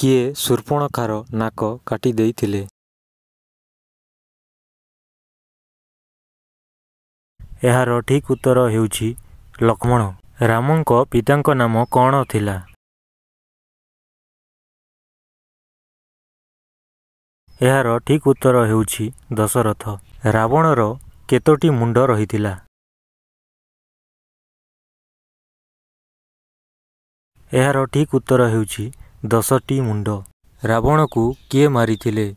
କିଏ ଶୂର୍ପଣଖାର ନାକ କାଟି ଦେଇଥିଲେ? ଏହାର ଠିକ୍ ଉତ୍ତର ହେଉଛି ଲକ୍ଷ୍ମଣ। ରାମଙ୍କ ପିତାଙ୍କ ନାମ କ'ଣ ଥିଲା? ଏହାର ଠିକ୍ ଉତ୍ତର ହେଉଛି ଦଶରଥ। ରାବଣର କେତୋଟି ମୁଣ୍ଡ ରହିଥିଲା? ଏହାର ଠିକ୍ ଉତ୍ତର ହେଉଛି 10ଟି ମୁଣ୍ଡ। ରାବଣକୁ କିଏ ମାରିଥିଲେ?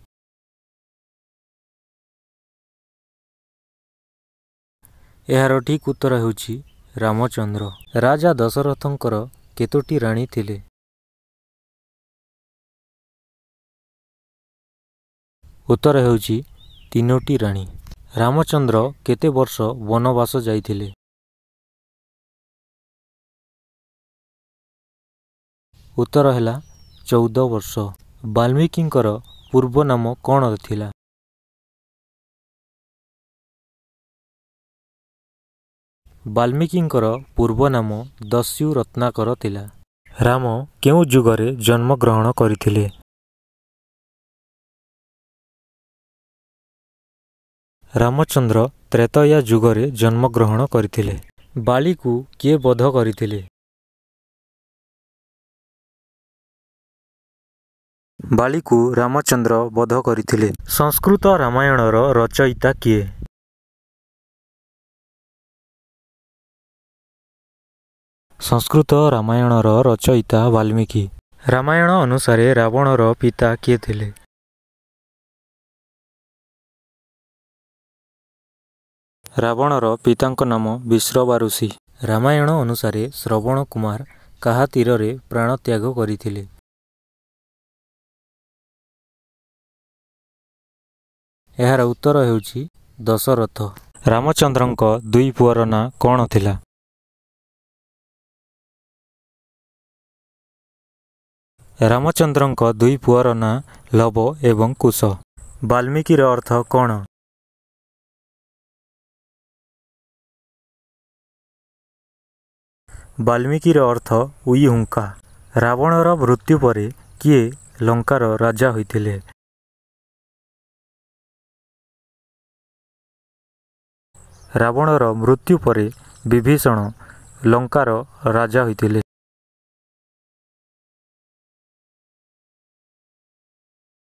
ଏହାର ଠିକ୍ ଉତ୍ତର ହେଉଛି ରାମଚନ୍ଦ୍ର। ରାଜା ଦଶରଥଙ୍କର କେତୋଟି ରାଣୀ ଥିଲେ? ଉତ୍ତର ହେଉଛି 3ଟି ରାଣୀ। ରାମଚନ୍ଦ୍ର କେତେ ବର୍ଷ ବନବାସ ଯାଇଥିଲେ? ଉତ୍ତର ହେଲା 14 ବର୍ଷ। ବାଲ୍ମୀକିଙ୍କର ପୂର୍ବ ନାମ କ'ଣ ଥିଲା? ବାଲ୍ମୀକିଙ୍କର ପୂର୍ବ ନାମ ଦସ୍ୟୁ ରତ୍ନାକର ଥିଲା। ରାମ କେଉଁ ଯୁଗରେ ଜନ୍ମଗ୍ରହଣ କରିଥିଲେ? ରାମଚନ୍ଦ୍ର ତ୍ରେତୟା ଯୁଗରେ ଜନ୍ମଗ୍ରହଣ କରିଥିଲେ। ବାଳିକୁ କିଏ ବଧ କରିଥିଲେ? ବାଳିକୁ ରାମଚନ୍ଦ୍ର ବଧ କରିଥିଲେ। ସଂସ୍କୃତ ରାମାୟଣର ରଚୟିତା କିଏ? ସଂସ୍କୃତ ରାମାୟଣର ରଚୟିତା ବାଲ୍ମୀକି। ରାମାୟଣ ଅନୁସାରେ ରାବଣର ପିତା କିଏ ଥିଲେ? ରାବଣର ପିତାଙ୍କ ନାମ ବିଶ୍ରବା ଋଷି। ରାମାୟଣ ଅନୁସାରେ ଶ୍ରବଣ କୁମାର କାହା ତୀରରେ ପ୍ରାଣତ୍ୟାଗ କରିଥିଲେ? ଏହାର ଉତ୍ତର ହେଉଛି ଦଶରଥ। ରାମଚନ୍ଦ୍ରଙ୍କ ଦୁଇ ପୁଅର ନାଁ କ'ଣ ଥିଲା? ରାମଚନ୍ଦ୍ରଙ୍କ ଦୁଇ ପୁଅର ନାଁ ଲବ ଏବଂ କୁଶ। ବାଲ୍ମୀକିର ଅର୍ଥ କ'ଣ? ବାଲ୍ମୀକିର ଅର୍ଥ ଉଇହୁଙ୍କା। ରାବଣର ମୃତ୍ୟୁ ପରେ କିଏ ଲଙ୍କାର ରାଜା ହୋଇଥିଲେ? ରାବଣର ମୃତ୍ୟୁ ପରେ ବିଭୀଷଣ ଲଙ୍କାର ରାଜା ହୋଇଥିଲେ।